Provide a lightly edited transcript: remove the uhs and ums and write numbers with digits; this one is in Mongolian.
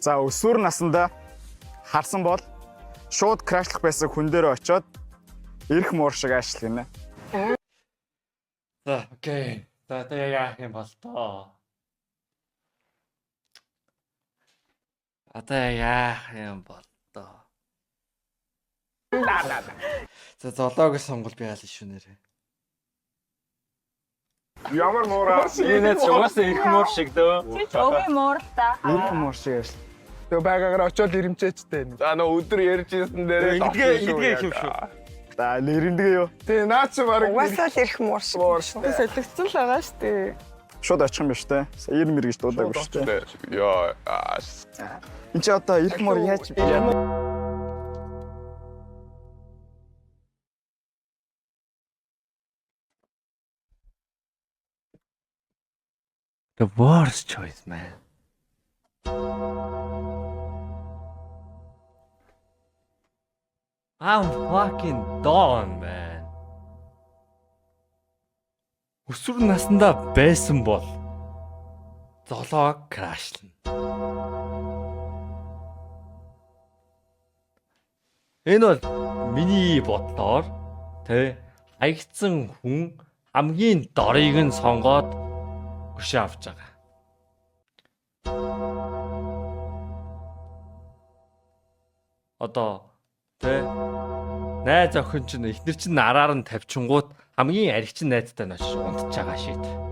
За, өсвөр насндаа харсан бол шууд crush лах байсан хүн дээр очиод эрх муур шиг аашлах гинэ. За, okay. За, одоо яах юм бол тоо? Одоо яах юм бол тоо? За, золоог сонгол би яалаа шүү нэрээ. Ямар муураа. Энэ ч угаасаа их муур шиг дөө. Чи ч өгийн муур л та. Эрх муур шиг аашлах. Тэгээ байгаагаар очиод ирэмчээчтэй. За нөө өдөр ярьж ирсэн дээрээ Ингэдгээ их юм шүү. За, нэрэмдгээ юу? Тий, наа чи баг Угаасаа л эрх муур шиг. муур шүү. Солигдсон л байгаа шүү дээ. Шууд очих юм биш те. Сая ир мэр гэж дуудаагүй шүү дээ. Йоо. Аа. Энд чи одоо эрх муур яаж The worst choice, man. I'm fucking done, man. Өсвөр наснда байсан бол золоо крашлна. Энэ бол миний бодлоор тэ хаягдсан хүн хамгийн дорыг нь сонгоод өшөө авч байгаа. Одоо тэ найз охин чинь эхнэр чинь араар нь тавьчингууд хамгийн аригчин найзтай нь очиж унтж байгаа шít.